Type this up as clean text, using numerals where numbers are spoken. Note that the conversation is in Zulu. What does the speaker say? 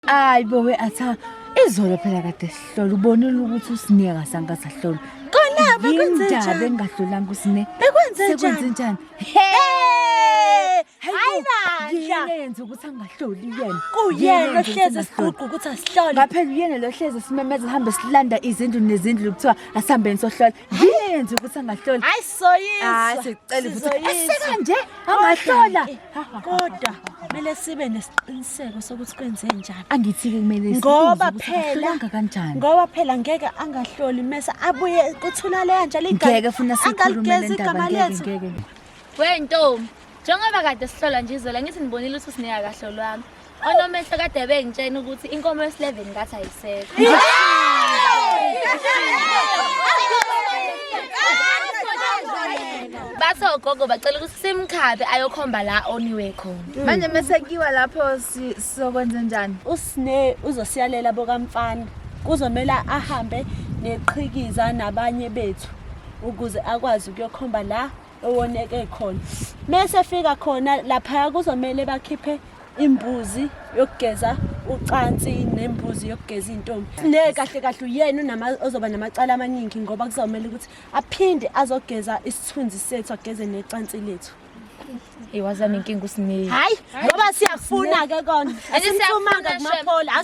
Hayi bo we atha izolo phela kade sihlola ubonile ukuthi uSine akasange asahlolwa. Kona bekwenze Yindaba njani? engahlolanga uSine. Bekwenze njani? Sekwenze njani? Hey! Hayi Hayi bo, bandla. yini eyenza ukuthi angahloli yena? Kuyena Yini eyenza ukuthi ohlezi angahloli? esiguqu ukuthi asihlole. Ngaphela uyena lo hlezi simemeza sihambe silanda izindlu nezindlu kuthiwa asihambeni sohlola. Yini eyenza ukuthi angahloli? Hayi soyizwa. Hayi sicela futhi. Sizoyizwa. Esekanje angahlola. Kodwa kumele sibe nesiqiniseko sokuthi kwenze njani. Angithi-ke kumele sibuze Ngoba ukuthi phela akahlolanga kanjani. Ngoba phela ngeke angahloli mese abuye kuthula leya njalo igama. Ngeke funa sikhulume le angaligezi ndaba igama ngeke lethu. ngeke. We ntombi, njengoba kade sihlola nje izolo ngithi nibonile ukuthi uSine akahlolwanga. Onomehlo kade bengitshena ukuthi inkomo yesi-11 ngathi ayisekho. Bathi ogogo bacela ukuthi simkhaphe ayokhomba la oniwe khona. Manje mese kuyiwa lapho sizokwenza njani? USne uzosiyalela bokamfana. Kuzomela ahambe neqhikiza nabanye bethu ukuze akwazi ukuyokhomba la owoneke khona. Mese fika khona lapha kuzomele bakhiphe imbuzi yokugeza ucansi nembuzi yokugeza intombi. Ne kahle kahle uyena unama ozoba namacala amaningi ngoba kuzomela ukuthi aphinde azogeza isithunzi sethu ageze necansi lethu. Eyi wazama inkinga uSine. Hayi ngoba siyafuna ke kona. Angithi Asimthumanga siyafuna, Shem. kumaphola.